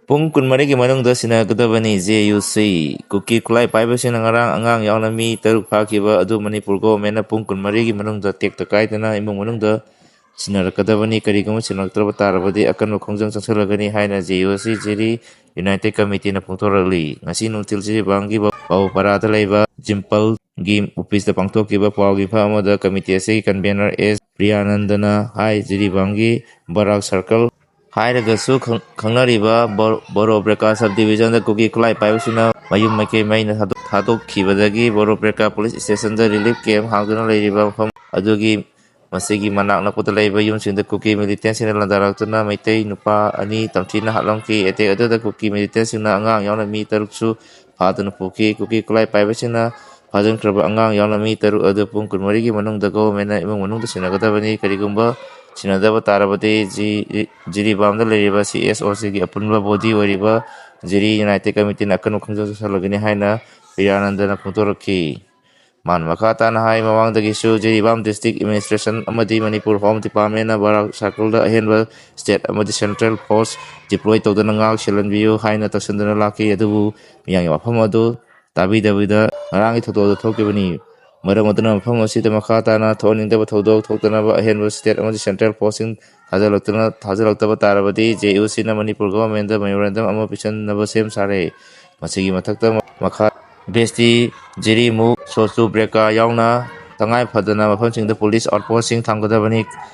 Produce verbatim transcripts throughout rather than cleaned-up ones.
ꯄꯨꯡ ꯀꯨꯟꯃꯔꯤꯒꯤ ꯃꯅꯨꯡꯗ ꯁꯤꯟꯅꯒꯗꯕꯅꯤ꯫ J U ꯁꯤ꯫ ꯀꯨꯀꯤ ꯈꯨꯠꯂꯥꯏ ꯄꯥꯏꯕꯁꯤꯡꯅ ꯉꯔꯥꯡ ꯑꯉꯥꯡ ꯌꯥꯎꯅ ꯃꯤ ꯇꯔꯨꯛ ꯐꯥꯈꯤꯕ ꯑꯗꯨ ꯃꯅꯤꯄꯨꯔ ꯒꯣꯚꯔꯟꯃꯦꯟꯠꯅ ꯄꯨꯡ ꯀꯨꯟꯃꯔꯤꯒꯤ ꯃꯅꯨꯡꯗ ꯇꯦꯛꯇ ꯀꯥꯏꯗꯅ ꯏꯃꯨꯡ ꯃꯅꯨꯡꯗ ꯁꯤꯟꯅꯔꯛꯀꯗꯕꯅꯤ꯫ ꯀꯔꯤꯒꯨꯝꯕ ꯁꯤꯟꯅꯔꯛꯇ꯭ꯔꯕ ꯇꯥꯔꯕꯗꯤ ꯑꯀꯟꯕ ꯈꯣꯡꯖꯪ ꯆꯪꯁꯤꯜꯂꯒꯅꯤ ꯍꯥꯏꯅ ꯖꯦ ꯌꯨ ꯁꯤ ꯖꯤꯔꯤ ꯌꯨꯅꯥꯏꯇꯦꯗ ꯀꯃꯤꯇꯤꯅ ꯐꯣꯡꯗꯣꯔꯛꯂꯤ꯫ ꯉꯁꯤ ꯅꯨꯡꯊꯤꯜ ꯖꯤꯔꯤꯕꯥꯝꯒꯤ ꯕꯥꯎꯄꯥꯔꯥꯗ ꯂꯩꯕ ꯖꯤꯝꯄꯜꯒꯤ ꯑꯣꯐꯤꯁꯇ ꯄꯥꯡꯊꯣꯛꯈꯤꯕ ꯄꯥꯎꯒꯤ ꯐꯝ ꯑꯃꯗ ꯀꯃꯤꯇꯤ ꯑꯁꯤꯒꯤ ꯀꯟꯚꯦꯅꯔ ꯑꯦꯁ ꯄ꯭ꯔꯤꯌꯥꯅꯟꯗꯅ ꯍꯥꯏ, ꯖꯤꯔꯤꯕꯥꯝꯒꯤ ꯕꯔꯥꯛ ꯁꯔꯀꯜ ꯍꯥꯏꯔꯒꯁꯨ ꯈꯪ-, ꯈꯪꯅꯔꯤꯕ ꯕꯣ-, ꯕꯣꯔꯣ ꯕ꯭ꯔꯦꯀꯥ ꯁꯕ ꯗꯤꯕꯤꯖꯟꯗ ꯀꯨꯀꯤ ꯈꯨꯠꯂꯥꯏ ꯄꯥꯏꯕꯁꯤꯡꯅ ꯃꯌꯨꯝ ꯃꯀꯩ ꯃꯩꯅ ꯊꯥꯗꯣꯛ-, ꯊꯥꯗꯣꯛꯈꯤꯕꯗꯒꯤ ꯕꯣꯔꯣ ꯕ꯭ꯔꯦꯀꯥ ꯄꯨꯂꯤꯁ ꯁ꯭ꯇꯦꯁꯟꯗ ꯔꯤꯂꯤꯐ ꯀꯦꯝꯞ ꯍꯥꯡꯗꯨꯅ ꯂꯩꯔꯤꯕ ꯃꯐꯝ ꯑꯗꯨꯒꯤ ꯃꯁꯤꯒꯤ ꯃꯅꯥꯛ ꯅꯛꯄꯗ ꯂꯩꯕ ꯌꯨꯝꯁꯤꯡꯗ ꯀꯨꯀꯤ ꯃꯤꯂꯤꯇꯦꯟꯁꯤꯡꯅ ꯂꯥꯟꯗꯥꯔꯛꯇꯨꯅ ꯃꯩꯇꯩ ꯅꯨꯄꯥ ꯑꯅꯤ ꯇꯝꯊꯤꯅ ꯍꯥꯠꯂꯝꯈꯤ꯫ ꯑꯦꯇꯦꯛ ꯑꯗꯨꯗ ꯀꯨꯀꯤ ꯃꯤꯂꯤꯇꯦꯟꯁꯤꯡꯅ ꯑꯉꯥꯡ ꯌꯥꯎꯅ ꯃꯤ ꯇꯔꯨꯛꯁꯨ ꯐꯥꯗꯨꯅ ꯄꯨꯈꯤ꯫ ꯀꯨꯀꯤ ꯈꯨꯠꯂꯥꯏ ꯄꯥꯏꯕꯁꯤꯡꯅ ꯐꯥꯖꯤꯟꯈ꯭ꯔꯕ ꯑꯉꯥꯡ ꯌꯥꯎꯅ ꯃꯤ ꯇꯔꯨꯛ ꯑꯗꯨ ꯄꯨꯡ ꯀꯨꯟꯃꯔꯤꯒꯤ ꯃꯅꯨꯡꯗ ꯒꯣꯚꯔꯟꯃꯦꯟꯠꯅ ꯏꯃꯨꯡ ꯃꯅꯨꯡꯗ ꯁꯤꯟꯅꯒꯗꯕꯅꯤ꯫ ꯀꯔꯤꯒꯨꯝꯕ ꯁꯤꯟꯅꯗꯕ ꯇꯥꯔꯕꯗꯤ ꯖꯤ-, ꯖꯤꯔꯤꯕꯥꯝꯗ ꯂꯩꯔꯤꯕ ꯁꯤ ꯑꯦꯁ ꯑꯣ ꯁꯤꯒꯤ ꯑꯄꯨꯟꯕ ꯕꯣꯗꯤ ꯑꯣꯏꯔꯤꯕ ꯖꯤꯔꯤ ꯌꯨꯅꯥꯏꯇꯦꯗ ꯀꯃꯤꯇꯤꯅ ꯑꯀꯟꯕ ꯈꯣꯡꯖꯪ ꯆꯠꯁꯜꯂꯒꯅꯤ ꯍꯥꯏꯅ ꯄ꯭ꯔꯤꯌꯥꯅꯟꯗꯅ ꯐꯣꯡꯗꯣꯔꯛꯈꯤ꯫ ꯃꯥꯅ ꯃꯈꯥ ꯇꯥꯅ ꯍꯥꯏ, ꯃꯃꯥꯡꯗꯒꯤꯁꯨ ꯖꯤꯔꯤꯕꯥꯝ ꯗꯤꯁꯇ꯭ꯔꯤꯛ ꯑꯦꯗꯃꯤꯅꯤꯁꯇ꯭ꯔꯦꯁꯟ ꯑꯃꯗꯤ ꯃꯅꯤꯄꯨꯔ ꯍꯣꯝ ꯗꯤꯄꯥꯔꯠꯃꯦꯟꯅ ꯕꯔꯥꯛ ꯁꯔꯀꯜꯗ ꯑꯍꯦꯟꯕ ꯁ꯭ꯇꯦꯠ ꯑꯃꯗꯤ ꯁꯦꯟꯇ꯭ꯔꯦꯜ ꯐꯣꯔꯁ ꯗꯤꯄ꯭ꯂꯣꯏ ꯇꯧꯗꯨꯅ ꯉꯥꯛ ꯁꯦꯜꯍꯟꯕꯤꯌꯨ ꯍꯥꯏꯅ ꯇꯛꯁꯤꯟꯗꯨꯅ ꯂꯥꯛꯈꯤ꯫ ꯑꯗꯨꯕꯨ ꯃꯤꯌꯥꯝꯒꯤ ꯋꯥꯐꯝ ꯑꯗꯨ ꯇꯥꯕꯤꯗꯕꯤꯗ ꯉꯔꯥꯡꯒꯤ ꯊꯧꯗꯣꯛ ꯑꯗꯨ ꯊꯣꯛꯈꯤꯕꯅꯤ꯫ ꯃꯔꯝ ꯑꯗꯨꯅ ꯃꯐꯝ ꯑꯁꯤꯗ ꯃꯈꯥ ꯇꯥꯅ ꯊꯣꯛꯍꯟꯅꯤꯡꯗꯕ ꯊꯧꯗꯣꯛ ꯊꯣꯛꯇꯅꯕ ꯑꯍꯦꯟꯕ ꯁ꯭ꯇꯦꯠ ꯑꯃꯗꯤ ꯁꯦꯟꯇ꯭ꯔꯦꯜ ꯐꯣꯔꯁꯁꯤꯡ ꯊꯥꯖꯤꯜꯂꯛꯇꯨꯅ, ꯊꯥꯖꯤꯜꯂꯛꯇꯕ ꯇꯥꯔꯕꯗꯤ ꯖꯦ ꯌꯨ ꯁꯤꯅ ꯃꯅꯤꯄꯨꯔ ꯒꯣꯚꯔꯟꯃꯦꯟꯠꯇ ꯃꯦꯃꯣꯔꯦꯟꯗꯝ ꯑꯃ ꯄꯤꯁꯤꯟꯅꯕ ꯁꯦꯝ ꯁꯥꯔꯦ꯫ ꯃꯁꯤꯒꯤ ꯃꯊꯛꯇ ꯃꯈꯥ ꯕꯦꯁꯇꯤ, ꯖꯤꯔꯤꯃꯨꯛ, ꯁꯣꯆꯨ ꯕ꯭ꯔꯦꯀꯥ ꯌꯥꯎꯅ ꯇꯉꯥꯏ ꯐꯗꯅ ꯃꯐꯝꯁꯤꯡꯗ ꯄꯨꯂꯤꯁ ꯑꯥꯎꯠꯄꯣꯁꯁꯤꯡ ꯊꯝꯒꯗꯕꯅꯤ꯫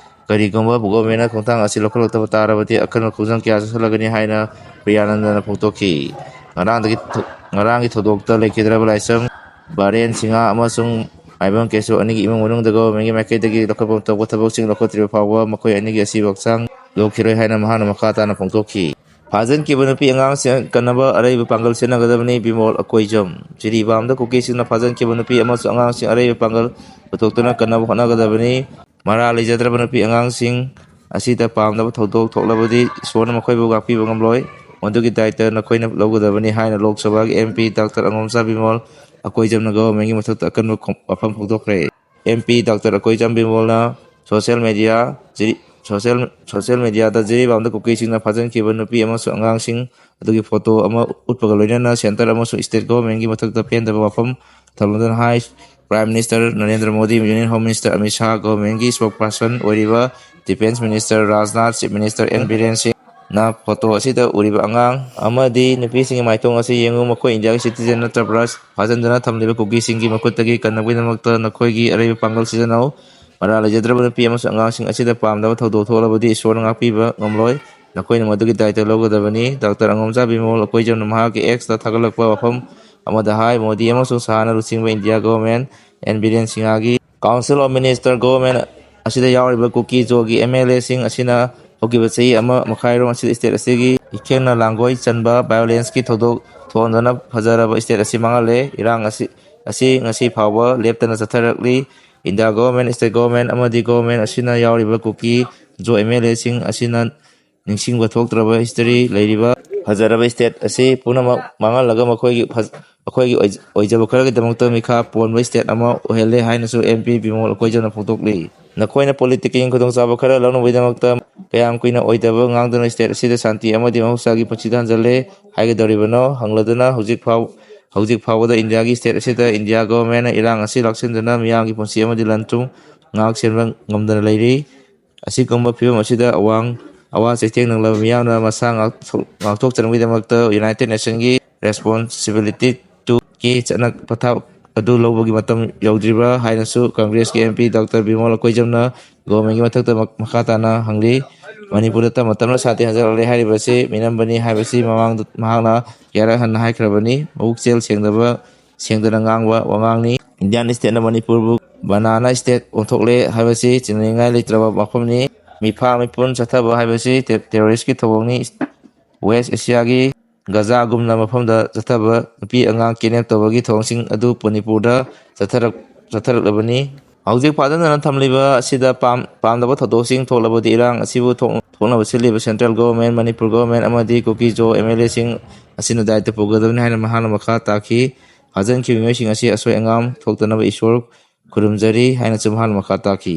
ꯀꯔꯤꯒꯨꯝꯕ ꯒꯣꯚꯔꯟꯃꯦꯟꯠꯅ ꯈꯣꯡꯊꯥꯡ ꯑꯁꯤ ꯂꯧꯈꯠꯂꯛꯇꯕ ꯇꯥꯔꯕꯗꯤ ꯑꯀꯟꯕ ꯈꯣꯡꯖꯪ ꯀꯌꯥ ꯆꯠꯁꯤꯜꯂꯒꯅꯤ ꯍꯥꯏꯅ ꯄ꯭ꯔꯤꯌꯥꯅꯟꯗꯅ ꯐꯣꯡꯗꯣꯛꯈꯤ꯫ ꯉꯔꯥꯡꯗꯒꯤ ꯊꯧ-, ꯉꯔꯥꯡꯒꯤ ꯊꯧꯗꯣꯛꯇ ꯂꯩꯈꯤꯗ꯭ꯔꯕ ꯂꯥꯏꯁ꯭ꯔꯝ ꯕꯥꯔꯦꯟ ꯁꯤꯡꯍ ꯑꯃꯁꯨꯡ ꯃꯥꯏꯕꯝ ꯀꯦꯁꯣ ꯑꯅꯤꯒꯤ ꯏꯃꯨꯡ ꯃꯅꯨꯡꯗ ꯒꯣꯚꯔꯟꯃꯦꯟꯠꯀꯤ ꯃꯥꯏꯀꯩꯗꯒꯤ ꯂꯧꯈꯠꯐꯝ ꯊꯣꯛꯄ ꯊꯕꯛꯁꯤꯡ ꯂꯧꯈꯠꯇ꯭ꯔꯤꯕ ꯐꯥꯎꯕ ꯃꯈꯣꯏ ꯑꯅꯤꯒꯤ ꯑꯁꯤꯕ ꯍꯛꯆꯥꯡ ꯌꯧꯈꯤꯔꯣꯏ ꯍꯥꯏꯅ ꯃꯍꯥꯛꯅ ꯃꯈꯥ ꯇꯥꯅ ꯐꯣꯡꯗꯣꯛꯈꯤ꯫ ꯐꯥꯖꯤꯟꯈꯤꯕ ꯅꯨꯄꯤ ꯑꯉꯥꯡꯁꯤꯡ ꯀꯟꯅꯕ ꯑꯔꯩꯕ ꯄꯥꯡꯒꯜ ꯁꯤꯖꯤꯟꯅꯒꯗꯕꯅꯤ, ꯕꯤꯃꯣꯜ ꯑꯀꯣꯏꯖꯝ꯫ ꯖꯤꯔꯤꯕꯥꯝꯗ ꯀꯨꯀꯤꯁꯤꯡꯅ ꯐꯥꯖꯤꯟꯈꯤꯕ ꯅꯨꯄꯤ ꯑꯃꯁꯨꯡ ꯑꯉꯥꯡꯁꯤꯡ ꯑꯔꯩꯕ ꯄꯥꯡꯒꯜ ꯄꯨꯊꯣꯛꯇꯨꯅ ꯀꯟꯅꯕ ꯍꯣꯠꯅꯒꯗꯕꯅꯤ꯫ ꯃꯔꯥꯜ ꯂꯩꯖꯗ꯭ꯔꯕ ꯅꯨꯄꯤ ꯑꯉꯥꯡꯁꯤꯡ ꯑꯁꯤꯗ ꯄꯥꯝꯗꯕ ꯊꯧꯗꯣꯛ ꯊꯣꯛꯂꯕꯗꯤ ꯏꯁꯣꯔꯅ ꯃꯈꯣꯏꯕꯨ ꯉꯥꯛꯄꯤꯕ ꯉꯝꯂꯣꯏ꯫ ꯃꯗꯨꯒꯤ ꯗꯥꯏꯇ ꯅꯈꯣꯏꯅ ꯂꯧꯒꯗꯕꯅꯤ ꯍꯥꯏꯅ ꯂꯣꯛ ꯁꯚꯥꯒꯤ ꯑꯦꯝ ꯄꯤ ꯗꯥꯛꯇꯔ ꯑꯉꯣꯝꯆꯥ ꯕꯤꯃꯣꯜ ꯑꯀꯣꯏꯖꯝꯅ ꯒꯣꯚꯔꯟꯃꯦꯟꯠꯀꯤ ꯃꯊꯛꯇ ꯑꯀꯟꯕ ꯈꯣꯝ-, ꯋꯥꯐꯝ ꯐꯣꯡꯗꯣꯛꯈ꯭ꯔꯦ꯫ ꯑꯦꯝ ꯄꯤ ꯗꯥꯛꯇꯔ ꯑꯀꯣꯏꯖꯝ ꯕꯤꯃꯣꯜꯅ ꯁꯣꯁꯤꯌꯦꯜ ꯃꯦꯗꯤꯌꯥ ꯖꯤꯔꯤ-, ꯁꯣꯁꯤꯌꯦꯜ ꯁꯣꯁꯤꯌꯦꯜ ꯃꯦꯗꯤꯌꯥꯗ ꯖꯤꯔꯤꯕꯥꯝꯗ ꯀꯨꯀꯤꯁꯤꯡꯅ ꯐꯥꯖꯤꯟꯈꯤꯕ ꯅꯨꯄꯤ ꯑꯃꯁꯨꯡ ꯑꯉꯥꯡꯁꯤꯡ ꯑꯗꯨꯒꯤ ꯐꯣꯇꯣ ꯑꯃ ꯎꯠꯄꯒ ꯂꯣꯏꯅꯅ ꯁꯦꯟꯇꯔ ꯑꯃꯁꯨꯡ ꯁ꯭ꯇꯦꯠ ꯒꯣꯚꯔꯟꯃꯦꯟꯠꯀꯤ ꯃꯊꯛꯇ ꯄꯦꯟꯗꯕ ꯋꯥꯐꯝ ꯊꯝꯂꯗꯨꯅ ꯍꯥꯏ꯫ Prime minister Narendra Modi, union home minister Amit Shah, ꯒꯣꯚꯔꯟꯃꯦꯟꯠꯀꯤ ꯁ꯭ꯄꯣꯛꯁꯄꯔꯁꯟ ꯑꯣꯏꯔꯤꯕ defence minister Rajnath, chief minister N Biren ꯁꯤꯡꯅ ꯐꯣꯇꯣ ꯑꯁꯤꯗ ꯎꯔꯤꯕ ꯑꯉꯥꯡ ꯑꯃꯗꯤ ꯅꯨꯄꯤꯁꯤꯡꯒꯤ ꯃꯥꯏꯊꯣꯡ ꯑꯁꯤ ꯌꯦꯡꯉꯨ꯫ ꯃꯈꯣꯏ ꯏꯟꯗꯤꯌꯥꯒꯤ ꯁꯤꯇꯤꯖꯦꯟ ꯅꯠꯇ꯭ꯔꯕ꯭ꯔꯥ? ꯐꯥꯖꯤꯟꯗꯨꯅ ꯊꯝꯂꯤꯕ ꯀꯨꯀꯤꯁꯤꯡꯒꯤ ꯃꯈꯨꯠꯇꯒꯤ ꯀꯟꯅꯕꯒꯤꯗꯃꯛꯇ ꯅꯈꯣꯏꯒꯤ ꯑꯔꯩꯕ ꯄꯥꯡꯒꯜ ꯁꯤꯖꯤꯟꯅꯧ꯫ ꯃꯔꯥꯜ ꯂꯩꯖꯗ꯭ꯔꯕ ꯅꯨꯄꯤ ꯑꯃꯁꯨꯡ ꯑꯉꯥꯡꯁꯤꯡ ꯑꯁꯤꯗ ꯄꯥꯝꯗꯕ ꯊꯧꯗꯣꯛ ꯊꯣꯛꯂꯕꯗꯤ ꯏꯁꯣꯔꯅ ꯉꯥꯛꯄꯤꯕ ꯉꯝꯂꯣꯏ꯫ ꯅꯈꯣꯏꯅ ꯃꯗꯨꯒꯤ ꯗꯥꯏꯇ꯭ꯋ ꯂꯧꯒꯗꯕꯅꯤ꯫ ꯗꯥꯛꯇꯔ ꯑꯉꯣꯝꯆꯥ ꯕꯤꯃꯣꯜ ꯑꯩꯈꯣꯏꯖꯝꯅ ꯃꯍꯥꯛꯀꯤ ꯑꯦꯛꯁꯇ ꯊꯥꯒꯠꯂꯛꯄ ꯋꯥꯐꯝ ꯑꯃꯗ ꯍꯥꯏ, ꯃꯣꯗꯤ ꯑꯃꯁꯨꯡ ꯁꯥꯍꯅ ꯂꯨꯆꯤꯡꯕ ꯏꯟꯗꯤꯌꯥ ꯒꯣꯚꯔꯟꯃꯦꯟꯠ, ꯑꯦꯟ ꯕꯤꯔꯦꯟ ꯁꯤꯡꯍꯒꯤ ꯀꯥꯎꯟꯁꯤꯜ ꯑꯣꯐ ꯃꯤꯅꯤꯁꯇꯔ ꯒꯣꯚꯔꯟꯃꯦꯟꯠ ꯑꯁꯤꯗ ꯌꯥꯎꯔꯤꯕ ꯀꯨꯀꯤ ꯖꯣꯒꯤ ꯑꯦꯝ ꯑꯦꯜ ꯑꯦꯁꯤꯡ ꯑꯁꯤꯅ ꯍꯧꯈꯤꯕ ꯆꯍꯤ ꯑꯃ ꯃꯈꯥꯏꯔꯣꯝ ꯑꯁꯤꯗ ꯁ꯭ꯇꯦꯠ ꯑꯁꯤꯒꯤ ꯏꯈꯦꯡꯅ ꯂꯥꯡꯒꯣꯏ ꯆꯟꯕ ꯚꯥꯏꯑꯣꯂꯦꯟꯁꯀꯤ ꯊꯧꯗꯣꯛ ꯊꯣꯛꯍꯟꯗꯨꯅ ꯐꯖꯔꯕ ꯁ꯭ꯇꯦꯠ ꯑꯁꯤ ꯃꯥꯡꯍꯜꯂꯦ꯫ ꯏꯔꯥꯡ ꯑꯁꯤ, ꯑꯁꯤ ꯉꯁꯤ ꯐꯥꯎꯕ ꯂꯦꯞꯇꯅ ꯆꯠꯊꯔꯛꯂꯤ꯫ ꯏꯟꯗꯤꯌꯥ ꯒꯣꯚꯔꯟꯃꯦꯟꯠ, ꯁ꯭ꯇꯦꯠ ꯒꯣꯚꯔꯟꯃꯦꯟꯠ ꯑꯃꯗꯤ ꯒꯣꯚꯔꯟꯃꯦꯟꯠ ꯑꯁꯤꯅ ꯌꯥꯎꯔꯤꯕ ꯀꯨꯀꯤ ꯖꯣ ꯑꯦꯝ ꯑꯦꯜ ꯑꯦꯁꯤꯡ ꯑꯁꯤꯅ ꯅꯤꯡꯁꯤꯡꯕ ꯊꯣꯛꯇ꯭ꯔꯕ ꯍꯤꯁꯇꯔꯤ ꯂꯩꯔꯤꯕ ꯐꯖꯔꯕ ꯁ꯭ꯇꯦꯠ ꯑꯁꯤ ꯄꯨꯝꯅꯃꯛ ꯃꯥꯡꯍꯜꯂꯒ ꯃꯈꯣꯏꯒꯤ ꯐꯖ-, ꯃꯈꯣꯏꯒꯤ ꯑꯣꯏꯖ-, ꯑꯣꯏꯖꯕ ꯈꯔꯒꯤꯗꯃꯛꯇ ꯃꯤꯈꯥ ꯄꯣꯟꯕ ꯁ꯭ꯇꯦꯠ ꯑꯃ ꯑꯣꯏꯍꯜꯂꯦ ꯍꯥꯏꯅꯁꯨ ꯑꯦꯝ ꯄꯤ ꯕꯤꯃꯣꯜ ꯑꯩꯈꯣꯏꯖꯝꯅ ꯐꯣꯡꯗꯣꯛꯂꯤ꯫ ꯅꯈꯣꯏꯅ ꯄꯣꯂꯤꯇꯤꯀꯦꯜ ꯈꯨꯗꯣꯡꯆꯥꯕ ꯈꯔ ꯂꯧꯅꯕꯒꯤꯗꯃꯛꯇ ꯀꯌꯥꯝ ꯀꯨꯏꯅ ꯑꯣꯏꯗꯕ ꯉꯥꯡꯗꯨꯅ ꯁ꯭ꯇꯦꯠ ꯑꯁꯤꯗ ꯁꯥꯟꯇꯤ ꯑꯃꯗꯤ ꯃꯍꯧꯁꯥꯒꯤ ꯄꯨꯟꯁꯤꯗ ꯍꯟꯖꯜꯂꯦ ꯍꯥꯏꯒꯗꯧꯔꯤꯕꯅꯣ ꯍꯪꯂꯗꯨꯅ ꯍꯧꯖꯤꯛ ꯐꯥꯎ-, ꯍꯧꯖꯤꯛ ꯐꯥꯎꯕꯗ ꯏꯟꯗꯤꯌꯥꯒꯤ ꯁ꯭ꯇꯦꯠ ꯑꯁꯤꯗ ꯏꯟꯗꯤꯌꯥ ꯒꯣꯚꯔꯟꯃꯦꯟꯠꯅ ꯏꯔꯥꯡ ꯑꯁꯤ ꯂꯥꯛꯁꯤꯟꯗꯨꯅ ꯃꯤꯌꯥꯝꯒꯤ ꯄꯨꯟꯁꯤ ꯑꯃꯗꯤ ꯂꯟ ꯊꯨꯝ ꯉꯥꯛ ꯁꯦꯟꯕ ꯉꯝꯗꯅ ꯂꯩꯔꯤ꯫ ꯑꯁꯤꯒꯨꯝꯕ ꯐꯤꯕꯝ ꯑꯁꯤꯗ ꯑꯋꯥꯡ, ꯑꯋꯥ ꯆꯩꯊꯦꯡ ꯅꯪꯂꯕ ꯃꯤꯌꯥꯝꯅ ꯃꯁꯥ ꯉꯥꯛꯊꯣꯛ-, ꯉꯥꯛꯊꯣꯛꯆꯅꯕꯒꯤꯗꯃꯛꯇ ꯌꯨꯅꯥꯏꯇꯦꯗ ꯅꯦꯁꯟꯒꯤ ꯔꯦꯁꯄꯣꯟꯁꯤꯕꯤꯂꯤꯇꯤ ꯇꯨꯒꯤ ꯆꯠꯅ ꯄꯊꯥꯞ ꯑꯗꯨ ꯂꯧꯕꯒꯤ ꯃꯇꯝ ꯌꯧꯗ꯭ꯔꯤꯕ꯭ꯔꯥ ꯍꯥꯏꯅꯁꯨ ꯀꯪꯒ꯭ꯔꯦꯁꯀꯤ ꯑꯦꯝ ꯄꯤ ꯗꯥꯛꯇꯔ ꯕꯤꯃꯣꯜ ꯑꯩꯈꯣꯏꯖꯝꯅ ꯒꯣꯚꯔꯟꯃꯦꯟꯠꯀꯤ ꯃꯊꯛꯇ ꯃꯛ-, ꯃꯈꯥ ꯇꯥꯅ ꯍꯪꯂꯤ꯫ ꯃꯅꯤꯄꯨꯔꯗ ꯇꯞꯅ ꯇꯞꯅ ꯁꯥꯟꯇꯤ ꯍꯟꯖꯤꯜꯂꯛꯂꯦ ꯍꯥꯏꯔꯤꯕꯁꯤ ꯃꯤꯅꯝꯕꯅꯤ ꯍꯥꯏꯕꯁꯤ ꯃꯃꯥꯡꯗ ꯃꯍꯥꯛꯅ ꯀꯌꯥꯔꯛ ꯍꯟꯅ ꯍꯥꯏꯈ꯭ꯔꯕꯅꯤ꯫ ꯃꯕꯨꯛꯆꯦꯜ ꯁꯦꯡꯗꯕ, ꯁꯦꯡꯗꯅ ꯉꯥꯡꯕ ꯋꯥꯉꯥꯡꯅꯤ꯫ ꯏꯟꯗꯤꯌꯥꯟ ꯁ꯭ꯇꯦꯠꯅ ꯃꯅꯤꯄꯨꯔꯕꯨ ꯕꯅꯥꯅꯥ ꯁ꯭ꯇꯦꯠ ꯑꯣꯟꯊꯣꯛꯂꯦ ꯍꯥꯏꯕꯁꯤ ꯆꯤꯡꯅꯅꯤꯡꯉꯥꯏ ꯂꯩꯇ꯭ꯔꯕ ꯋꯥꯐꯝꯅꯤ꯫ ꯃꯤꯐꯥ ꯃꯤꯄꯨꯟ ꯆꯠꯊꯕ ꯍꯥꯏꯕꯁꯤ ꯇꯦ-, ꯇꯦꯔꯣꯔꯤꯁꯀꯤ ꯊꯧꯑꯣꯡꯅꯤ꯫ ꯋꯦꯁ ꯑꯦꯁꯤꯌꯥꯒꯤ ꯒꯖꯥꯒꯨꯝꯅ ꯃꯐꯝꯗ ꯆꯠꯊꯕ ꯅꯨꯄꯤ ꯑꯉꯥꯡ ꯀꯤꯗꯅꯦꯞ ꯇꯧꯕꯒꯤ ꯊꯧꯑꯣꯡꯁꯤꯡ ꯑꯗꯨ ꯃꯅꯤꯄꯨꯔꯗ ꯆꯠꯊꯔꯛ-, ꯆꯠꯊꯔꯛꯂꯕꯅꯤ꯫ ꯍꯧꯖꯤꯛ ꯐꯥꯖꯤꯟꯗꯨꯅ ꯊꯝꯂꯤꯕ ꯑꯁꯤꯗ ꯄꯥꯝ-, ꯄꯥꯝꯗꯕ ꯊꯧꯗꯣꯛꯁꯤꯡ ꯊꯣꯛꯂꯕꯗꯤ ꯏꯔꯥꯡ ꯑꯁꯤꯕꯨ ꯊꯣꯛ-, ꯊꯣꯛꯅꯕ ꯁꯤꯜꯂꯤꯕ ꯁꯦꯟꯇ꯭ꯔꯦꯜ ꯒꯣꯚꯔꯟꯃꯦꯟꯠ, ꯃꯅꯤꯄꯨꯔ ꯒꯣꯚꯔꯟꯃꯦꯟꯠ ꯑꯃꯗꯤ ꯀꯨꯀꯤ ꯖꯣ ꯑꯦꯝ ꯑꯦꯜ ꯑꯦꯁꯤꯡ ꯑꯁꯤꯅ ꯗꯥꯌꯤꯠꯇ ꯄꯨꯒꯗꯕꯅꯤ ꯍꯥꯏꯅ ꯃꯍꯥꯛꯅ ꯃꯈꯥ ꯇꯥꯈꯤ꯫ ꯐꯥꯖꯤꯟꯈꯤꯕ ꯃꯤꯑꯣꯏꯁꯤꯡ ꯑꯁꯤ ꯑꯁꯣꯏ ꯑꯉꯥꯝ ꯊꯣꯛꯇꯅꯕ ꯏꯁꯣꯔ ꯈꯨꯔꯨꯝꯖꯔꯤ ꯍꯥꯏꯅꯁꯨ ꯃꯍꯥꯛꯅ ꯃꯈꯥ ꯇꯥꯈꯤ꯫